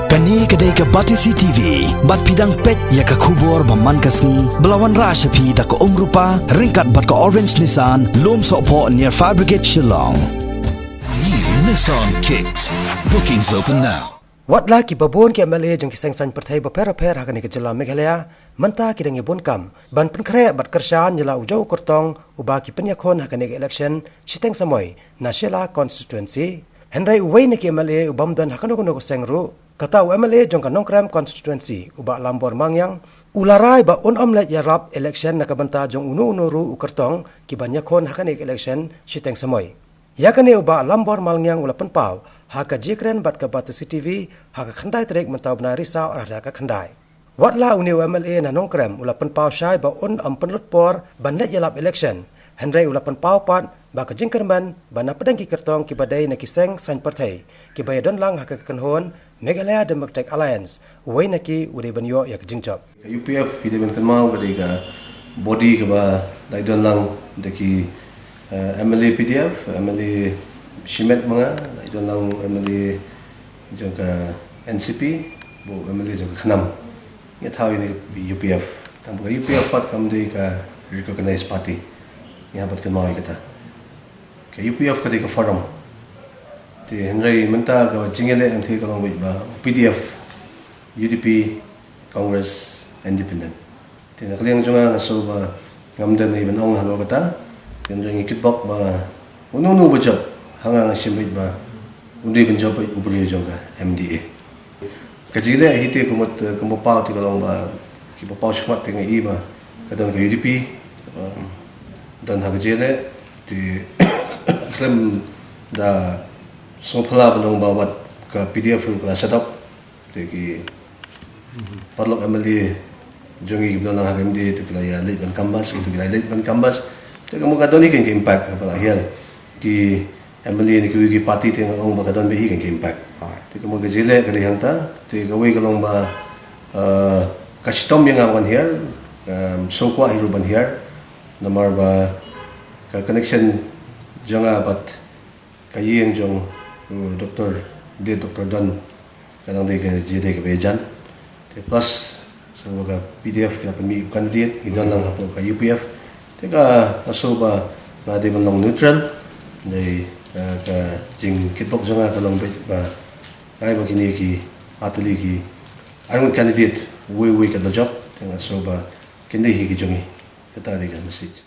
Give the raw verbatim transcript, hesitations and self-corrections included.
Kane ka dei ka Batesi T V, bad phi dang peit ïa ka khubor ba man ka sngi, ba la wanrah sha phi da ka Umrupa, ryngkat bad ka Orange Nissan, Lumsohphoh near Fire Brigade Shillong. New Nissan Kicks. Bookings open now. Wat la ki babun ki M L A jong ki seng saiñ pyrthei bapher bapher ha kane ka jylla Meghalaya, mynta ki dang ïa bun kam ban pynkhreh bad kyrshan ïa la u jong u kyrtong uba ki pynïakhun ha kane ka election shiteng samoi na Shella constituency. Hynrei uwei na ki M L A u bym don ha kano kano ka seng ruh, kata u M L A jong ka Nongkrem constituency, u Bah Lambor Malngiang, u la rai ba un ym leit ïarap election na ka bynta jong uno uno ruh u kyrtong ki ban ïakhun ha kane ka election shiteng samoi. Ïa kane u Bah Lambor Malngiang u la pynpaw ha ka jingkren bad ka Batesi T V ha ka khyndai tarik mynta u bnai Risaw ar hajar khyndai. Wat la une u M L A na Nongkrem u la pynpaw shai ba un ym pynlut por ban leit ïalap election, hynrei u la pynpaw pat ba ka jingkyrmen ba na pdeng ki kyrtong kiba dei na ki seng saiñ pyrthei kiba ïadon lang ha ka kynhun Meghalaya Democratic Alliance, uwei na ki u dei ban ïoh ïa ka jingjop. Ka U P F, phi dei ban kynmaw, ka dei ka body kaba dei don lang da ki, eh, M L A P D F, M L A shimet ma nga, dei don lang M L A jong ka N C P, bad M L A jong ka KHNAM. Ngi thaw ïa kane ka U P F. Tang ba ka U P F pat kam dei ka recognized party. Ngi hap ban kynmaw ïa kata. Ka U P F ka dei ka forum. Te hynrei mynta ka jingïaleh hangtei ka long beit ba P D F, U D P, Congress, Independent. Te na ka liang jong nga, nga sngew ba ngam don ei ban ong halor kata. Te hynrei ngi kitbok ba uno uno uba jop ha nga, nga shim beit ba un dei ban jop beit u briew jong ka M D A. Ka jingïaleh hi te kumba, kumba paw te ka long ba kiba paw shakhmat te nga i ba ka don ka U D P, um, don ha ka jingïaleh, te khlem da sngewphylla ban ong ba wat ka P D F ruh ka la set up, te ki paralok M L A jong ngi kiba don lang ha ka M D A te ki la ïa leit ban canvass, ki la ïa leit ban canvass, te ka mut ka don hi ka impact ha ba la hiar. Ki M L A na kiwei ki party te nga ong ba ka don beit hi ka impact. Te ka mut ka jingïaleh ka dei hangta, te kawei ka long ba, eh, ka shitom ïa nga ban hiar, em, sngewkwah hi ruh ban hiar, namar ba ka connection jong nga bad ka ïing jong, uh, Doctor, late Doctor Don, ka dang dei ka jingïadei kaba ïajan. Te plus, sa ba ka P D F ki la pynmih u candidate, ngi don lang hapoh ka U P F. Te ka, nga sngew ba nga dei ban long neutral, dei, uh, ka jingkitbok jong nga ka long beit ba, nga ai ba kine ki, ar tylli ki, ar ngut candidate, uwei uwei katba jop, te nga sngew ba kin dei hi ki jong ngi. Kata dei ka message.